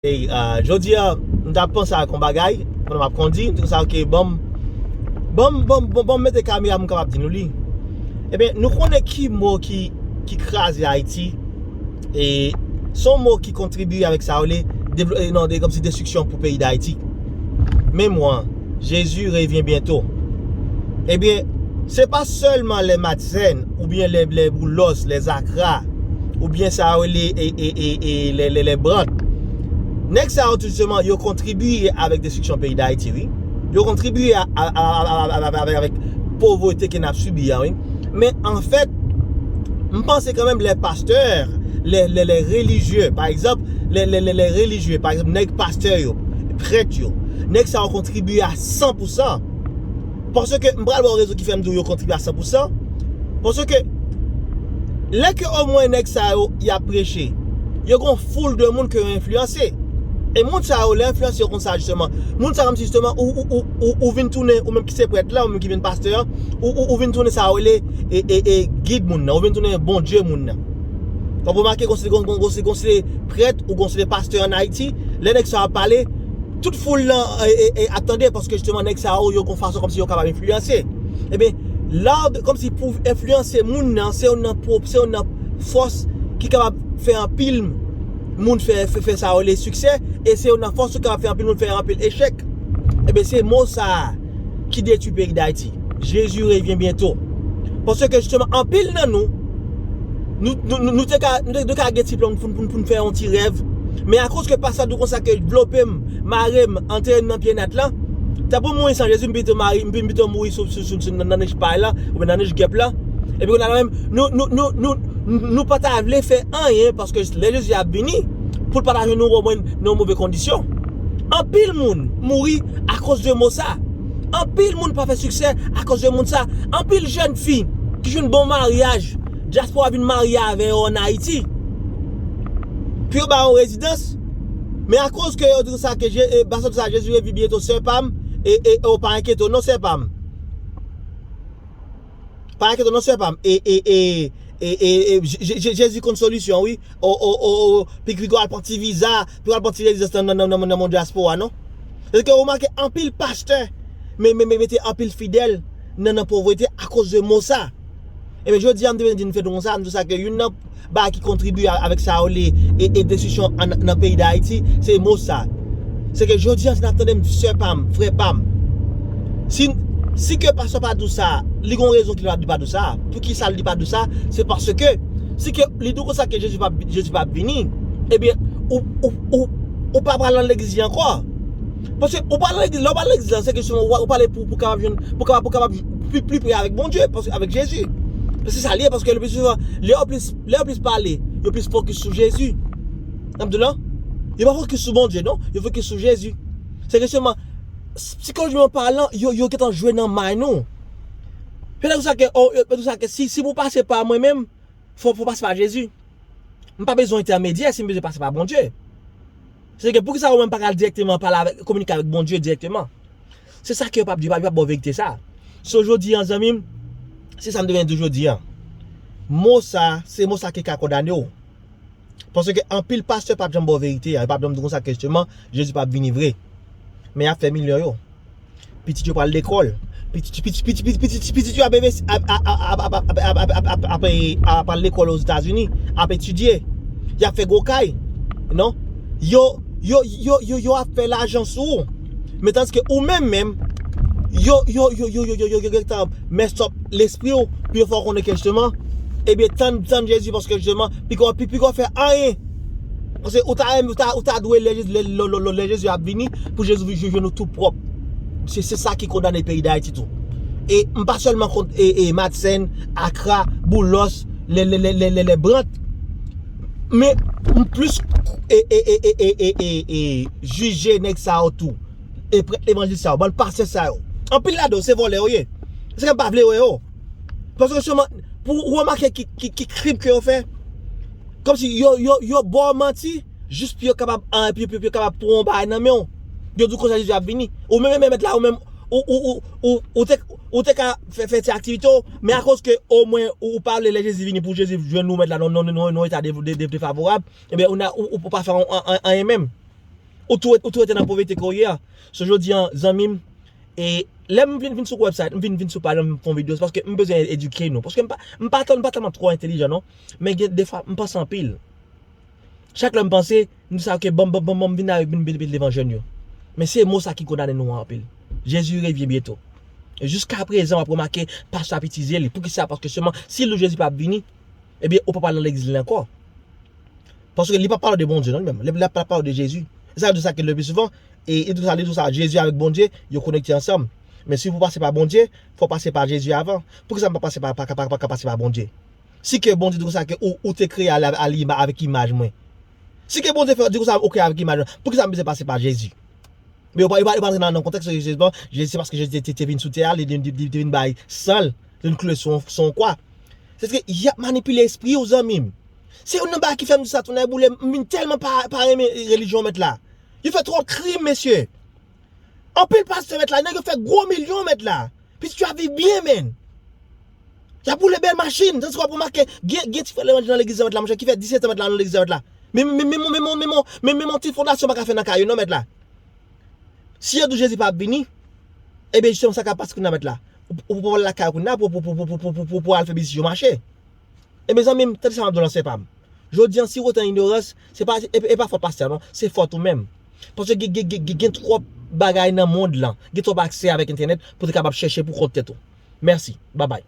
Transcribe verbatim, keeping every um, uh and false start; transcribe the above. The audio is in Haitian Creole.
E, ah, jodi a, m t ap panse ak yon bagay, pandan m ap kondi, m di konsa, ok, ban m, ban m, ban m, ban m, ban m mete kamera m kapab di nou li. Ebyen, nou konnen ki mo ki, ki kraze Ayiti, e se yon mo ki kontribye avèk sa yo le devlo-, e, non, de, kòmsi destriksyon pou peyi Dayiti. Menm jan, Jésus revient bientôt. Ebyen, se pa sèlman lè Madsen, oubyen lè, lè Boulos, lè Zakra, oubyen sa yo rele, e, e, e, e, lè, lè, lè Brant. Nèg sa yo, tou jisteman, yo kontribye avèk destriksyon peyi Dayiti, wi. Yo kontribye a, a, a, avèk, avèk povrete ke n ap sibi a, wi. Men, anfèt, m panse kanmenm lè pastè, lè, lè, lè relijye, pa egzanp, lè, lè, lè, lè relijye, pa egzanp, nèg pastè yo, prèt yo, nèg sa yo kontribye a san pou san. Paske m pral ba w rezon ki fè m di w yo kontribye a san pou san. Paske lè ke omwen nèg sa yo y ap preche, yo gon foul de moun ke yo enfliyanse. E moun sa yo, lè enfliyanse yo konsa, jisteman, moun sa yo, kòmsi jisteman, ou, ou, ou, ou, ou vin tounen, ou menm ki se prèt la, ou menm ki vin pastè an, ou, ou, ou vin tounen sa yo rele, e, e, e, gid moun nan, ou vin tounen Bondye moun nan. W ap remake, gon se, gon, gon, gon se, gon se prèt ou gon se pastè ann Ayiti, lè nèg sa yo ap pale, tout foul lan, e, e, e, ap tande, paske jisteman, nèg sa yo, yo gon fason kòmsi yo kapab enfliyanse. Ebyen, la, kòmsi pou enfliyanse moun nan, se youn nan pwo-, se youn nan fòs ki kapab fè anpil moun fè, fè, fè sa yo rele siksè, e se youn nan fòs ki kapab fè anpil moun fè anpil echèk. Ebyen, se mo sa a ki detwi peyi Dayiti. Jésus revient bientôt. Paske, jisteman, anpil nan nou, nou, nou, nou, nou te ka, nou te, nou te ka gen ti plan pou, pou, pou n fè yon ti rèv. Men akoz ke pastè a di w konsa ke vlope m, mare m, antere m nan pye nat lan, tanpri mouri san Jezi, m pito mari, m pi-, m pito mouri sou, sou, sou, sou, nan, nan nich pay la, oubyen nan nich gèp la. Epi kounye a la menm, nou, nou, nou, nou, nou pa ta vle fè anyen, paske lè Jezi ap vini, pou l pa ta jwenn nou omwen nan yon move kondisyon. Anpil moun mouri akoz de mo sa. Anpil moun pa fè siksè akoz de moun sa. Anpil jèn fi ki jwenn bon maryaj, dyaspora vin marye avè yo ann Ayiti. Pou yo ba yo rezidans. Men akoz ke yo di sa ke Je-, e, pastè di sa, Jezi revyen byento, sè pa m, e, e, e, w pa enkyete w non, sè pa m. Pa enkyete w non, sè pa m. E, e, e, e, e, e, Je-, Je-, Je-, Jezi konn solisyon, wi. O, o, o, o, pi, pi w al pran ti viza, pi w al pran ti rezidans nan, nan, nan, nan, nan mond dyaspora, non. Èske w remake anpil pastè, men, men, men mete anpil fidèl nan, nan povrete akoz de mo sa? Ebyen, jodi a, m te vin di n fè nou konsa, m di sa ke youn nan bagay ki kontribye a-, avèk sa yo le, e, e destriksyon an, nan peyi Dayiti, se mo sa. Se ke jodi a, si n ap tande m, sè pa m, frè pa m, si, si ke pastè pa di w sa, li gon rezon ki li pa di w sa. Poukisa li pa di w sa? Se paske, si ke li di w konsa ke Jezi p ap, Jezi p ap vini, ebyen, ou, ou, ou, ou pa pral nan legliz li ankò. Paske ou pral nan legliz, lè w pral nan legliz la, se kesyon ou, ou pral pou, pou kapab jwenn, pou kapab, pou kapab pli, pli pre avèk Bondye, paske, avèk Jezi. Se sa li ye, paske le pli souvan, lè yo plis, lè yo plis pale, yo plis fokis sou Jezi. N ap di w non, yo pa fokis sou Bondye, non, yo fokis sou Jezi. Se ke sèlman, sikolojikman palan, yo, yo gentan jwe nan may nou. Yo di konsa ke, o, yo di konsa ke si, si pou pase pa mwen menm, fò, fò pase pa Jezi. M pa bezwen entèmedyè si m bezwen pase pa Bondye. Se ke poukisa ou menm pa ka al dirèkteman pale avèk, kominike avèk Bondye dirèkteman? Se sa ke yo p ap di, yo p ap, yo p ap ba w verite sa. So, jodi a, zanmi m, se sa m te vin di w jodi a. Mo sa, se mo sa ki ka kondane w. Paske anpil pastè p ap janm ba w verite a, yo p ap janm di w konsa ke jisteman, Jezi p ap vini vre. Men y ap fè milyon yo. Pitit yo pral lekòl. Pitit, pitit, pitit, pitit, pitit, pitit yo ap envesti, ap, ap, ap al lekòl Ozetazini, ap etidye. Y ap fè gwo kay. Non? Yo, yo, yo, yo, yo ap fè lajan sou ou. Men tandiske ou menm menm, yo, yo, yo gentan mess up lespri w, pou yo fè w konnen ke jisteman, ebyen, tann, tann Jezi, paske jisteman, piko, pi, piko fè anyen. Paske ou ta renmen, ou ta, ou ta dwe lè Jezi, lè, lè, lè, lè, lè Jezi ap vini, pou Jezi vin jwenn ou tou pwòp. Se, se sa ki kondane peyi Dayiti tou. E m pa sèlman kont, e, e, Madsen, Akra, Boulos, lè, lè, lè, lè, lè, lè Brant. Men m plis, e, e, e, jije nèg sa yo tou. E prèt levanjil sa yo, bann pastè sa yo. Anpil ladan yo se vòlè yo ye. Se ke m pa vle wè yo. Paske sèlman, pou ou remake ki, ki, ki krim ke yo fè, kòmsi yo, yo, yo ba w manti, jis pou yo kapab, ah, pou, pou, pou yo kapab pran yon bagay nan men w. Yo di w konsa Jezi ap vini. Ou menm, menm mèt la, ou menm, ou, ou, ou, ou, ou te, ou te ka fè, fè ti aktivite w, men akoz ke omwen ou, ou pa vle lè Jezi vini pou Jezi jwenn ou mèt la nan, nan, nan, nan yon eta de, de, de, defavorab, ebyen, ou na, ou, ou, ou pa fè an, an, an, anyen menm. Ou tou ou tou rete nan povrete ke w ye a. So jodi an, zanmi m, e lè m vin, vin sou website, m vin, vin sou paj la, m fè yon videyo, se paske m bezwen edike nou. Paske m pa, m pa, m pa tèlman twò entelijan non, men gen defwa m panse anpil. Chak lè m panse, m di sa, ok, ban m, ban m, ban m, ban m vin avèk, vin, vin, vin levanjil yo. Men se mo sa ki kondane nou an anpil. Jezi revyen byento. E jiska prezan, w ap remake, pastè ap itilize li. Poukisa? Paske sèlman, si l di w Jezi p ap vini, ebyen, ou p ap al nan legliz li ankò. Paske li p ap pale de Bondye non, li menm. Li, li ap pale de Jezi. E sa di sa ke le pi souvan, e, e tou sa, li tou sa, Jezi avèk Bondye, yo konekte ansanm. Men si pou pase pa Bondye, fò pase pa Jezi avan. Poukisa m pa pase pa, pa, pa, pa, pa pase pa Bondye? Si ke Bondye di konsa ke ou, ou te kreye a, a, a li, avèk imaj mwen. Si ke Bondye fè, di konsa, ou kreye avèk imaj mwen, poukisa m bezwen pase pa Jezi? Men yo pa, yo pa, yo pa antre nan, nan kontèks Jezi, bon, Jezi, se paske Jezi te, te, te vin sou tè a, li, li, li, li te vin bay san l, li vin kloure sou, sou yon kwa. Se ke y ap manipile espri w, zanmi m. Se youn nan bagay ki fè m di sa, tonè boule, m vin tèlman pa, pa renmen relijyon mèt la. Yo fè twòp krim, mesye. Anpil pastè mèt la, nèg yo fè gwo milyon mèt la. Pitit yo ap viv byen, men. Y ap woule bèl machin, tandiske w ap remake, gen, gen ti frè levanjil nan legliz mèt la, monchè, ki fè disèt an mèt la nan legliz mèt la. Men, men, men, men, men, men, men, men, men, men, ti fondasyon pa ka fè nan kay yo, non, mèt la. Si yo di w Jezi p ap vini, ebyen, jisteman, sa k ap pase kounye a, mèt la? Ou, ou, ou pral lakay ou kounye a pou, pou, pou al fè biznis yo mache. E mezanmi, tande sa m ap di w lan, sè pa m. Jodi an, si w rete an inyorans, se pa, e, e pa fòt pastè a, non, se fòt ou menm. Paske gen, gen, gen, gen, gen twòp bagay nan mond lan. Gen twòp aksè avèk entènèt pou w te kapab chèche pou kont tèt ou. Mèsi. Babay.